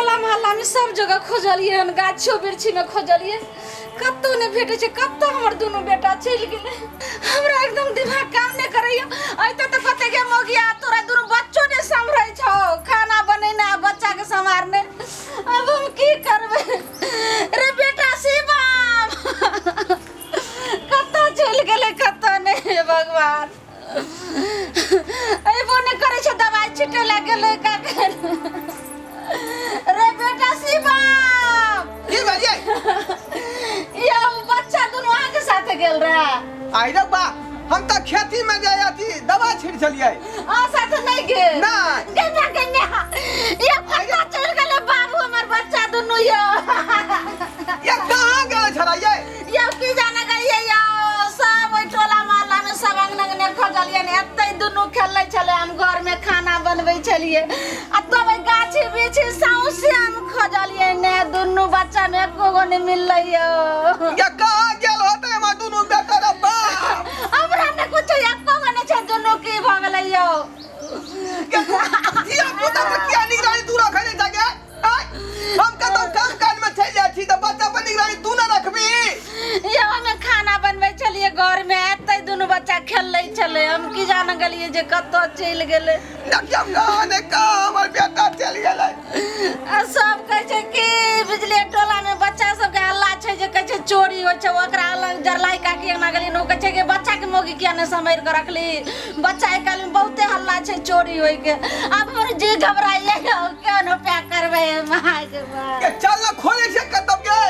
टोला मोहल्ला में सब जगह खोजलिए हन, गाछो वृक्षी में खोजलिए, कतौ नहि भेटै छै। कतौ हमर दुनू बेटा चलि गेलै। हमरा एकदम दिमाग काम नहि करैया। अइते तऽ कते गे मौगिया, तोरा दुनू बच्चो नहि सम्हरै छौ, खाना बनेने आ बच्चा के सम्हारने। अब हम की करबै रे बेटा शिवम? कतऽ चलि गेलै, कतऽ नहि? हे भगवान, अयबो नहि करै छै, दवाइ छिटै लए गेलै कखन। रे बेटा शिवम! की भेलियै? यौ, बच्चा दुनू अहाँके साथे गेल रहे? आइ रे बा, हम तऽ खेती में जे अथी दवा छिड़ छलियै। अहाँ साथे नहि गेल? नहि। गन्या गन्या, ये कतऽ चलि गेलै बाबू हमर बच्चा दुनू यौ? ये कहाँ गेल छलै ये? यौ, की जाने गइए यौ। सब ओहि टोला मोहल्ला में सब अंगना अंगने खोजलियै ने, एतै दुनू खेलै छलै, हम घर में खाना बनबै छलियै। आ तब ओहि गाछी बिछी सौंसे हम खोजलियै ने, दुनू बच्चा में एको गो नहि मिललै यौ। ये कहाँ गेल होतै हमर दुनू बेटा रे बाप? हमरा ने कुछ एको गो नहि छै दुनू, की भऽ गेलै यौ? धिया पुता पर किया निगरानी तू रखै नहि छगे? आँय? हम कतौ काम काज में चलि जाइ छी तऽ बच्चा पर निगरानी तू न रखबी? यौ, हमे खाना बनबै छलियै घर में, एतै दुनू बच्चा खेलै छलै। हम की जान गेलियै जे कतऽ चलि गेलै। देखियौ कहाँ ने कहाँ हमर बेटा चलि गेलै। आ सब कहै छै कि बिजली टोला में बच्चा सबके हल्ला छै जे कहै छै चोरी होइ छै। ओकरा अलग जरलाई काकी अंगना गेलियै ने, ओ कहै छै कि बच्चा के मौगी किया नहि सम्हारि कऽ रखली? बच्चा आइ काल्हि में बहुते हल्ला छै चोरी होइ के। आब हमर जी घबराइए, केहन उपाय करबै माय के बाप? के चल न, खोजे छै कतौ गे।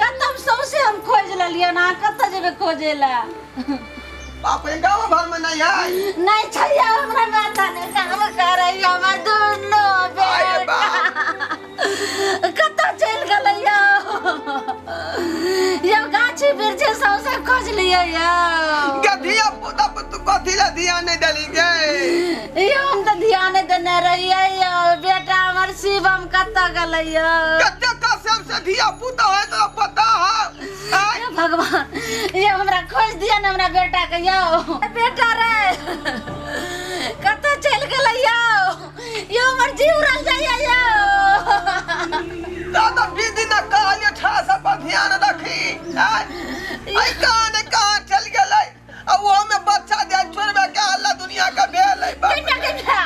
कतौ सौंसे हम खोजि लेलियै ने, अहाँ कतऽ जेबै खोजै लए? बाप रे, गाँव घर में नहीं है? नहीं छै हमरा माथा नहि काम करैया। हमर दुनू आय रे बेटा बाप। कतऽ चलि गेलै यौ? यौ, गाछी वृक्षी सौंसे खोजलियै यौ। गे धिया पुता पर तू कथी ला ध्यान नहीं देली गे? यौ, हम तऽ ध्यान देने रहियै यौ। बेटा हमर शिवम कतऽ गेलै यौ? कते कसम से धिया पुता है तो पता है आय? हे भगवान, यौ, हमरा खोज दिअ ने हमरा बेटा के। यौ बेटा रे, कतऽ चलि गेलै यौ? यौ, हमर जीव उड़ल जाइया यौ। दादा 20 दिन कहलिए ठा सब पर ध्यान रखी। आय आई कहाँ ने कहाँ चल गेलै। आ ओहो में बच्चा दे छोड़बे के हल्ला दुनिया के भेल है बाप कन्या रे। कन्या,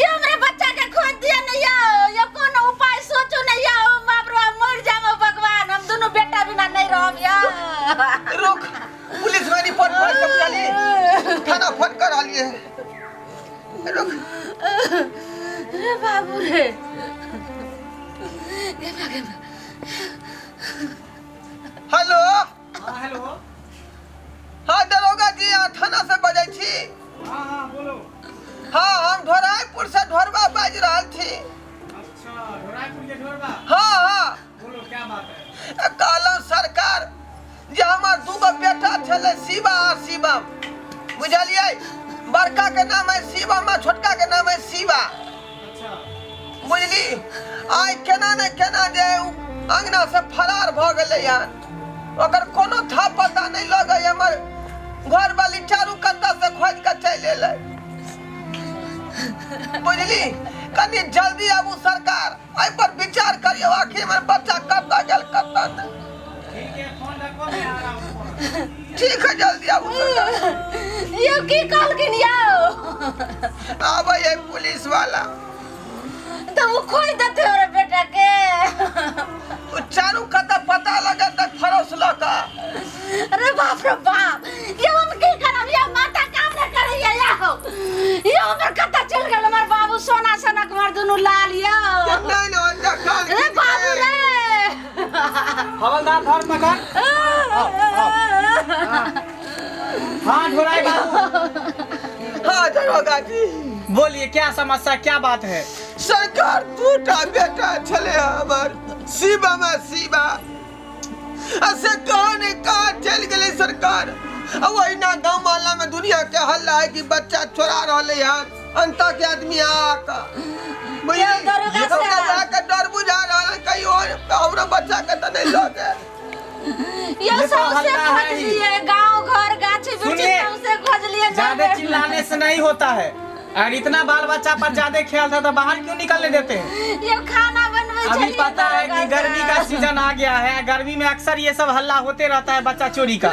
यौ, हमरा बच्चा के खोज दिअ ने यौ। यौ, कोनो उपाय सोचू ने यौ। बाप रे, हम मरि जाब भगवान, हम दुनू बेटा बिना नहीं रहब यौ। रुक, पुलिस में रिपोर्ट कर के बुझली, थाना फोन कर रहलिए, रुक। रे बाबू रे, गे बा, गे बा। हेलो। हाँ, हेलो। हाँ दरोगा जी, अहाँ थाना से बजै छी? हाँ हाँ, बोलो। हाँ, हम ढोराईपुर से ढोरबा बाजि रहल छी। अच्छा, ढोराईपुर के ढोरबा? हाँ हाँ। बोलो, क्या बात है? कहलहुँ सरकार जे हमर दूगो बेटा छलै, शिवा आ शिवम, बुझलियै? बड़का के नाम है शिवम आ छोटका के नाम है शिवा। अच्छा। बुझली, आइ केना ने केना जे उ अंगना से फरार भऽ गेलै हन, ओकर कोनो था पता नहि लगै। हमर घरवाली चारू कत्ता से खोजि कऽ चलि एलै, बुझली? कनि जल्दी आबू सरकार, एहि पर विचार करियौ, आखिर हमर बच्चा कतऽ गेल, कतऽ नहि। ठीक है, फोन रखो, मैं आ रहा हूँ। ठीक है, जल्दी आबू सरकार। यौ, की कहलखिन यौ? आबै है पुलिस वाला। तऽ ओ खोज देतै हमरा बेटा के? ओ चारू कतऽ पता लगत तऽ फरोस लऽ कऽ। अरे बाप रे बाप, यौ, हम की करब यौ? माथा काम नहि करैया यौ। यौ, हमर कतऽ चलि गेल हमर बाबू सोना सनक, हमर दुनू लाल यौ? नहि नहि, जखन रे बाबू रे! हवलदार, धर पकड़। हाँ ढोराई बाबू। हाँ दरोगा जी। बोलिए, क्या समस्या, क्या बात है? सरकार, दूटा बेटा छलै हमर, शिवम आ शिवा, आ से कहाँ ने कहाँ चलि गेलै सरकार। आ ओहिना गाँव मोहल्ला में दुनिया के हल्ला है कि बच्चा चोरा रहलै हन अंत के आदमी आके, बुझली? दरोगा हमरा साहब। वएह के डर बुझा रहल है, कहीं और हमरो बच्चा के तऽ नहीं लऽ गेल। यौ, ये तो सौंसे हल्ला है ही। खोजलिए, गांव घर गाछी वृक्षी सुनिए। सौंसे खोजलिए, नहीं ज्यादा भेटलै। चिल्लाने से नहीं होता है। अगर इतना बाल बच्चा पर ज्यादा ख्याल था तो बाहर क्यों निकलने देते हैं? यौ, खाना बनबै आबै अभी छलियै पता है कि दरोगा गर्मी का साहब। सीजन आ गया है। गर्मी में अक्सर ये सब हल्ला होते रहता है बच्चा चोरी का।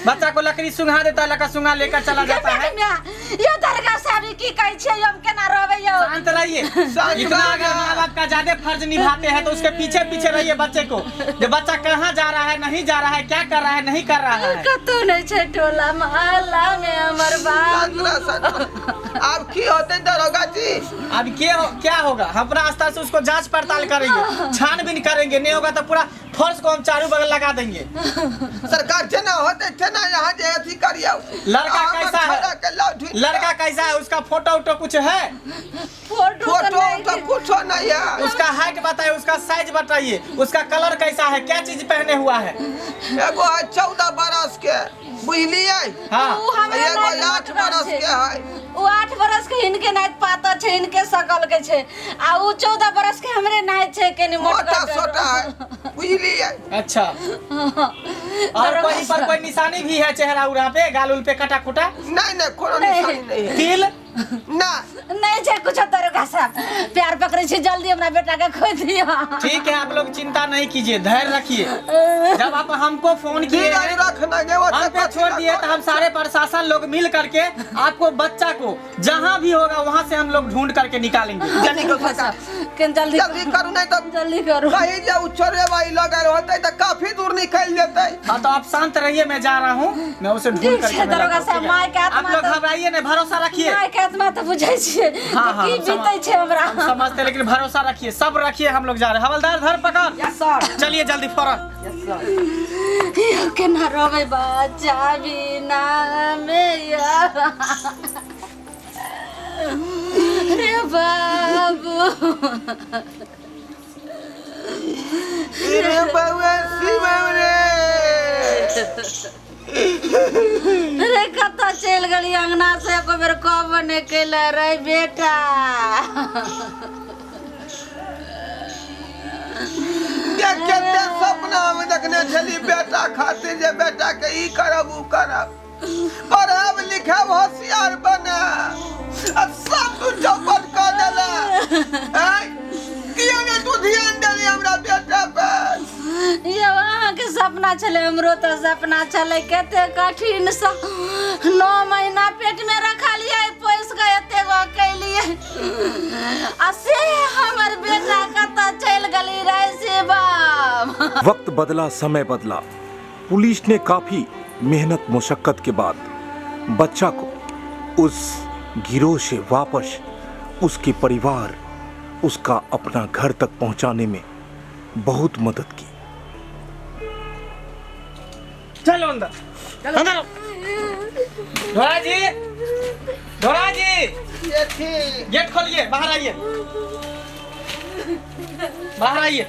बच्चा को लकड़ी सुंघा देता है, लकड़ा सुंघा लेकर चला जाता है। यो दरगाह साहब ई की कहै छियै, हम केना रहबै यौ? शांत रहिए। शांत इतना रहिए। अगर माँ बाप का ज्यादा फर्ज निभाते हैं तो उसके पीछे पीछे रहिए बच्चे को, जो बच्चा कहाँ जा रहा है, नहीं जा रहा है, क्या कर रहा है, नहीं कर रहा है। कतौ नहि छै टोला मोहल्ला मे हमर शांत बाबू। रह, शांत रह। आब की होतै दरोगा जी? अब के हो, क्या होगा? हम अपना स्तर से उसको जांच पड़ताल करेंगे, छानबीन करेंगे, नहीं होगा तो पूरा फोर्स को हम चारों बगल लगा देंगे। सरकार जेना होतै तेना यहाँ जे अथी करियौ। लड़का हमर कैसा है? छोरा के लाउ ढूंढि। लड़का कैसा है, उसका फोटो वोटो कुछ है? फोटो तऽ फोटो नहि तो कुछो नहीं है। उसका हाइट बताइए, उसका साइज बताइए, उसका कलर कैसा है, क्या चीज पहने हुआ है? एगो है 14 बरस के, बुझलियै? हाँ। उ हमरा एगो नाति 8 मोटगर बरस छै। के है। उ 8 बरस के हिनके नाति पातर छै, हिनके सकल के छै, आ उ 14 बरस के हमरे नाति छै कनि मोटा मोटगर। सोटा है, बुझलियै? अच्छा, और कहीं पर कोई निशानी भी है चेहरा उरा पे, गाल उल पे कटा कुटा? नहीं नहीं, कोनो निशानी नहीं है। तिल ना। नहि छै कुछो दरोगा साहब, प्यार पकड़ै छी, जल्दी हमरा बेटा के खोज दिअ। ठीक है, आप लोग चिंता नहीं कीजिए, धैर्य रखिए। जब आप हमको फोन किए धीरज हैं, रखना गे, वो हम पे छोड़ दिए तो हम सारे प्रशासन लोग मिल करके आपको बच्चा को जहाँ भी होगा वहाँ से हम लोग ढूंढ करके निकालेंगे। जल्दी करू सरकार, कनि जल्दी। जल्दी करू, नहीं तो जल्दी करू। कहीं जे उ चोरे वाली लगल होतै तऽ काफी दूर निकल जेतै। हाँ, तो आप शांत रहिए, मैं जा रहा हूँ, मैं उसे ढूंढ ठीक करके छै मैं दरोगा लाता हूँ, साहब, ठीक है? माय के आप आत्मा लोग तऽ घबराइए नहीं, भरोसा रखिए। माय के आत्मा तऽ बुझै छियै हाँ हाँ की हम बीतै छै हमरा। हम समझते हैं, लेकिन भरोसा रखिए, सब रखिए, हम लोग जा रहे हैं। हवलदार धर पकड़। Yes sir. चलिए जल्दी फौरन। Yes sir. यौ केना रहबै बच्चा बिना मे रे बाबू? रे बउआ शिवम रे। रे कतऽ चलि गेली अंगना से, एको बेर कहबो नहि केले रे बेटा। देख कते सपना हम देखने छली बेटा खातिर, जे बेटा के ई करब ऊ करब, पढ़ब लिखब, होशियार बनाब, आ सब तू चौपट कऽ देले। आँय, किया ने तू ध्यान देली हमरा बेटा पर? यौ अहाँके सपना छलै, हमरो तऽ सपना छलै। कते कठिनसँ 9 महीना पेटमे रखलियै, पोसि कऽ एते गो केलियै, आ से हमर बेटा कतऽ चलि गेली रे शिवम? वक्त बदला, समय बदला। पुलिस ने काफी मेहनत मुशक्कत के बाद बच्चा को उस गिरोह से वापस उसके परिवार, उसका अपना घर तक पहुंचाने में बहुत मदद की। चलो अंदर, अंदर आओ। ढोरा जी, ढोरा जी। ये ठीक। गेट खोलिए, बाहर आइए, बाहर आइए।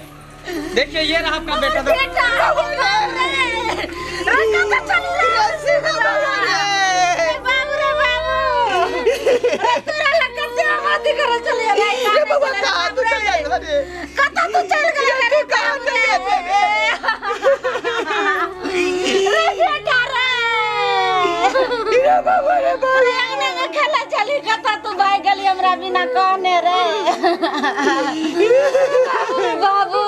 देखिए ये रहा आपका बेटा। देखो। बेटा रे, रे कतऽ चलि रे शिवम बउआ रे। बाबू रे बाबू रे, तोरा लग कते आबादी करै छलियै रे। रे बउआ, कहाँ तू चल गेल रे? कतऽ तू चलि गेल रे? तू कहाँ चल गेल रे? रे बेटा रे। रे बउआ रे बउआ। रे अंगना में खेलै छली, कतऽ तू भागि गेली हमरा बिना कहने रे बाबू रे बाबू?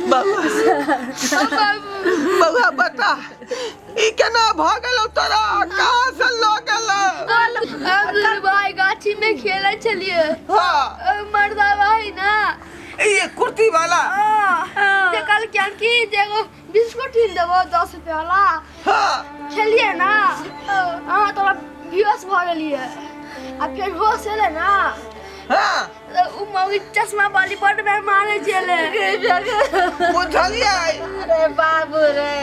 बउआ, बउआ, बता ई केना भऽ गेलौ तोरा? कहाँ से लऽ गेलौ? हम दुनू भाई गाछी में खेले छलिए। मर्दावा है ना। ई कुर्ती वाला? जे कल क्या कि जे एगो बिस्कुट कीन देबो 10 रुपया वाला। खेलिए ना, अहाँ तोरा बेहोश भऽ गेलिए आ फेर होश एलै ना, तऽ उ मौगी चश्मा वाली बड बेर मारै छलै। बुझलियै? अरे बाबू रे।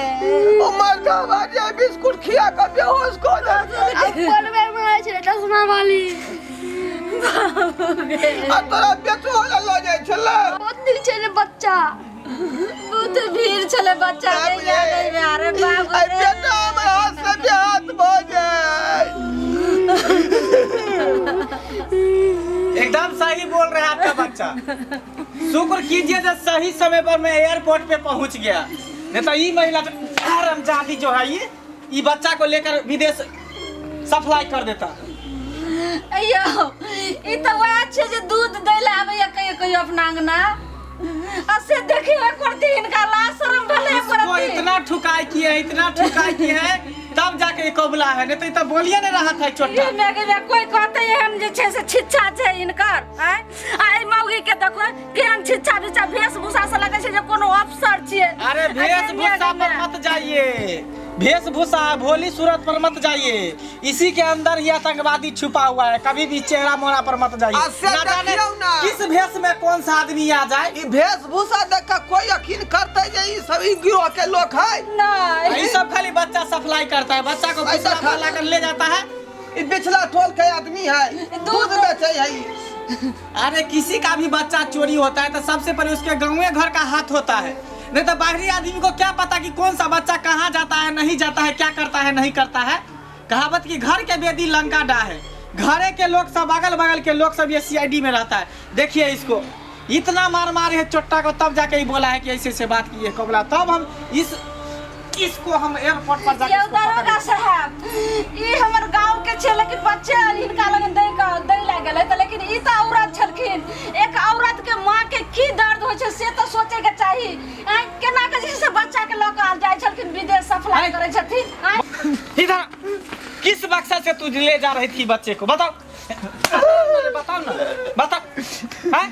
ओ मर्दावा जे बिस्कुट खिया कऽ बेहोश कऽ देलकै। आ बड बेर मारै छलै चश्मा वाली। आ तोरा बेचो लए लऽ जाइ छलै? बहुत नीक छलै बच्चा। बहुत भीड़ छलै बच्चा के। बाप रे। याद में, अरे बाबू आइ रे। बेटा हमर हाथ से बेहाथ भऽ जाइ। एकदम सही बोल रहा है आपका बच्चा। शुक्र कीजिए जब सही समय पर मैं एयरपोर्ट पे पहुंच गया, नहीं तो ये महिला हरामजादी जो है ये बच्चा को लेकर विदेश सप्लाई कर देता। अय्यो ई तऽ वएह छै जे दूध दै लए आबैया कहियो कहियो अपना अंगना आ से देखियो एको रत्ती हिनका लाज शरम भेलै एको इसको रत्ती इतना ठुकाई किए है, इतना ठुकाई किए है, तब जाके ये कबूला है, नहीं तो ये तो बोलिए नहीं रहा था चोटा। ई मेघ मे कोई कहते एहन जे छै से छिच्छा छै हिनकर आँय आ एहि मौगी के देखो केहन छिच्छा बिच्छा वेशभूषा से लगै छै जे कोनो अफसर छियै। अरे वेशभूषा पर मत जाइए, वेशभूषा भोली सूरत पर मत जाइए, इसी के अंदर ही आतंकवादी छुपा हुआ है, कभी भी चेहरा मोहरा पर मत जाइए। आ से ना जाने देखियौ ना। किस भेष में कौन सा आदमी आ जाए। ई वेशभूषा देख के कोई यकीन करते जे ई सब ई गिरोह के लोग है? नहीं। ये सब खाली बच्चा सप्लाई करता है, बच्चा को ऐसा फुसला फुसला कर ले जाता है। ई पिछला टोल के आदमी है, दूध बेचे है ई। अरे किसी का भी बच्चा चोरी होता है तो सबसे पहले उसके गाँवे घर का हाथ होता है, नहीं तो बाहरी आदमी को क्या पता कि कौन सा बच्चा कहाँ जाता है, नहीं जाता है, क्या करता है, नहीं करता है। कहावत की घर के बेदी लंका डा है, घरे के लोग सब, अगल बगल के लोग सब ये सीआईडी में रहता है। देखिए इसको इतना मार मारे है चोट्टा को, तब जाके ही बोला है कि ऐसे ऐसे बात की है कबला, तब हम इस इसको हम एयरपोर्ट पर जाके यौ इसको दरोगा पकड़े। साहब, ई हमर गांव के छै, लेकिन बच्चे हिनका लगन दै के दै लए गेलै तऽ, लेकिन ई तऽ औरत छलखिन। एक औरत के माँ के की दर्द होइ छै से तऽ सोचे के चाही। आँय, केना के जे छै से बच्चा के लऽ कऽ जाइ छलखिन विदेश सप्लाई आँय। करै छथिन। आँय। इधर किस मकसद से तू ले जा रही थी बच्चे को, बताओ बताओ ना, बताओ। हैं?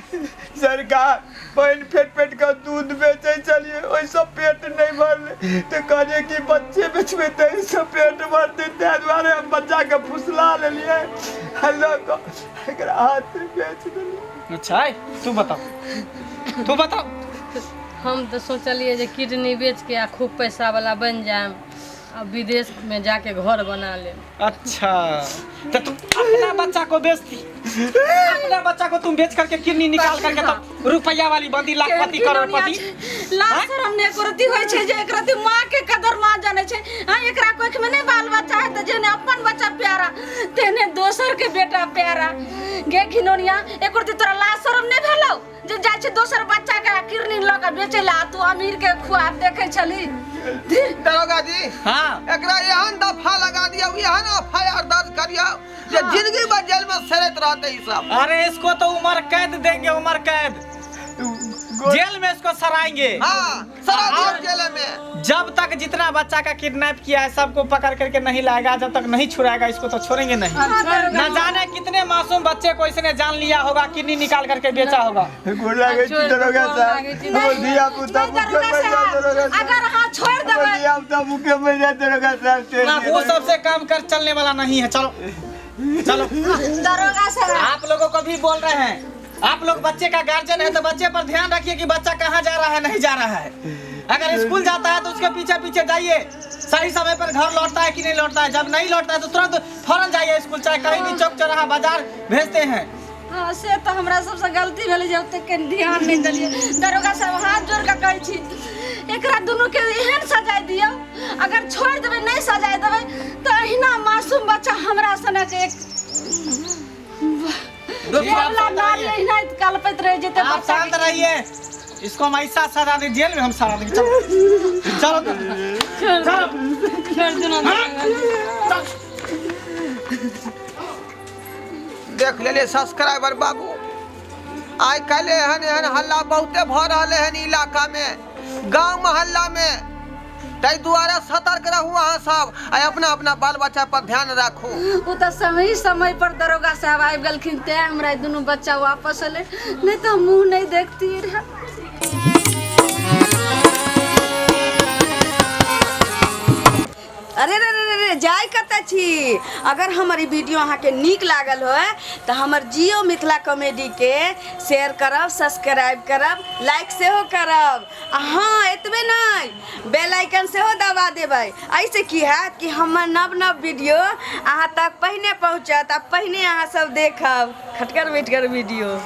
सरकार पानि फेट फेट के दूध बेचे चलिए, ओहिसँ पेट नहीं भरले तो कहलिए कि बच्चे बेचबे ताहिसँ पेट भरते, ताहि दुआरे हम बच्चाके फुसला लेलिए आ लऽ कऽ एकरा हाथ बेच देलिए। अच्छा है, तू बताओ, तू बताओ। हम तऽ सोचलियै जे किडनी बेचके आ खूब पैसा वाला बनि जायब आ विदेश में जाके घर बना लेब। अच्छा तो तुम अपना बच्चा को बेचती, अपना बच्चा को तुम बेच करके किडनी निकाल करके तब रुपया वाली बंदी लाखपति करोड़पति। लाज शरम ने एको रत्ती होइ छै जे एक रत्ती माँ के कदर माँ जानै छै। हाँ, एकरा कोख में नहीं बाल बच्चा है तऽ जेहने अपन बच्चा प्यारा तेहने दोसर के बेटा प्यारा। गे घिनौनिया, एको रत्ती तोरा लाज शरम नहीं भेलौ जे जाइ छै दोसर बच्चा के किडनी लऽ के बेचै लए आ तू अमीर के खुआब देखै छली? दरोगा जी, हाँ, एकरा एहन दफा लगा दियौ, एहन एफ I R दर्ज करियौ जे जिंदगी भर जेल में सड़ैत रहते ई सब। अरे इसको तो उम्र कैद देंगे, उम्र कैद, जेल में इसको सराएंगे। हाँ, सड़ा दियौ जेल में। जब तक जितना बच्चा का किडनैप किया है सबको पकड़ करके नहीं लाएगा, जब तक नहीं छुड़ाएगा इसको तो छोड़ेंगे नहीं। न जाने कितने मासूम बच्चे को इसने जान लिया होगा, किडनी निकाल करके बेचा होगा। गोर लागै छी दरोगा साहब, हमर धिया पुता नहीं दरोगा साहब, अगर अहाँ छोड़ि देबै, धिया पुता भूखे मरि जायत दरोगा साहब। ना वो सबसे काम कर चलने वाला नहीं है। चलो चलो दरोगा साहब, आप लोगों को भी बोल रहे हैं, आप लोग बच्चे का गार्जियन है तो बच्चे पर ध्यान रखिए कि बच्चा कहाँ जा रहा है, नहीं जा रहा है। अगर स्कूल जाता है तो उसके पीछे पीछे जाइए, सही समय पर घर लौटता है कि नहीं लौटता है। जब नहीं लौटता है तो तुरंत फौरन जाइए स्कूल, चाहे कहीं भी चौक चौराहा बाजार भेजते हैं। हाँ, से तऽ हमरा सबसँ गलती भेलै जे ओतेक कनि ध्यान नहि देलियै। दरोगा साहब, हाथ जोड़ कऽ कहै छी, एकरा दुनूके एहन सजाय दियौ, अगर छोड़ि देबै, नहि सजाय देबै तऽ अहिना मासूम बच्चा हमरा सनक एक बोला नारी अहिना कलपैत रहि जेतै। आप बच्चा शांत रहिए, इसको हम ऐसा सजा दें जेल में, हम सजा देंगे। चलो चलो चलो, छोड़ देना। देख लेलिए सब्सक्राइबर बाबू, आइ काल्हि एहन एहन हल्ला बहुते भऽ रहलै हन इलाका में, गाँव मोहल्ला में, ताहि दुआरे सतर्क रहू अहाँ सब आ अपना अपना बाल बच्चा पर ध्यान राखू। ओ तऽ समय समय पर दरोगा साहब आबि गेलखिन तें हमरा ई दुनू बच्चा वापस एलै, नहि तऽ हम मुँह नहि देखतियै रहए। अरे रे रे रे रे, जाय कतऽ छी? अगर हमर ई वीडियो अहाँके नीक लागल होय तऽ हमर जियो मिथिला कॉमेडीके शेयर करब, सब्सक्राइब करब, लाइक सेहो करब आ हँ एतबे नहि, बेल आइकन सेहो दबा देबै। एहिसँ की हैत कि हमर नव नव वीडियो अहाँ तक पहिने पहुँचत आ पहिने अहाँ सब देखब खटगर मिठगर वीडियो।